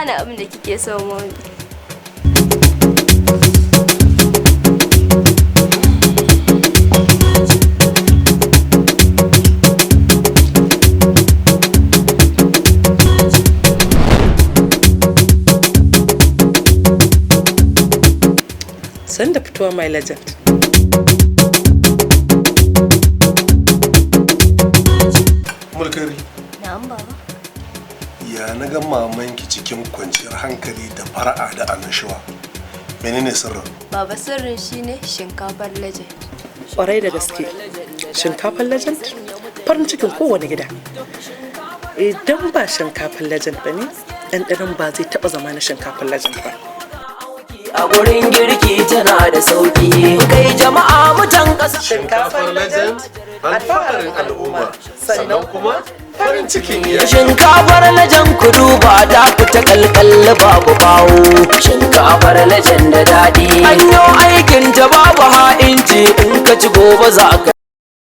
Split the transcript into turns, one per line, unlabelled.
gane abin da kike so, Mommy.
San da fitowa, my legend.
Mulkari.
Na'am, Baba.
Ya na ga mamanki cikin kwanciyar hankali da fara'a da annashuwa? Menene sirrin?
Baba, sirrin shine shinkafar Legend.
Kwarai da gaske. Shinkafar Legend farin cikin kowane gida. Idan ba shinkafar Legend ba ne, ɗanɗanon ba zai taɓa zama na shinkafar Legend ba.
A gurin girki tana da sauki kai, jama'a mutan ƙasa.
Shinkafar Legend, alfaharin al'umma, sannan kuma farin cikin iyali.
Shinkafar Legend, ku duba, ta fita kalkal, babu bawo. Shinkafar Legend da daɗi, an yo aikin ta, babu ha'inci, in ka ci gobe za ka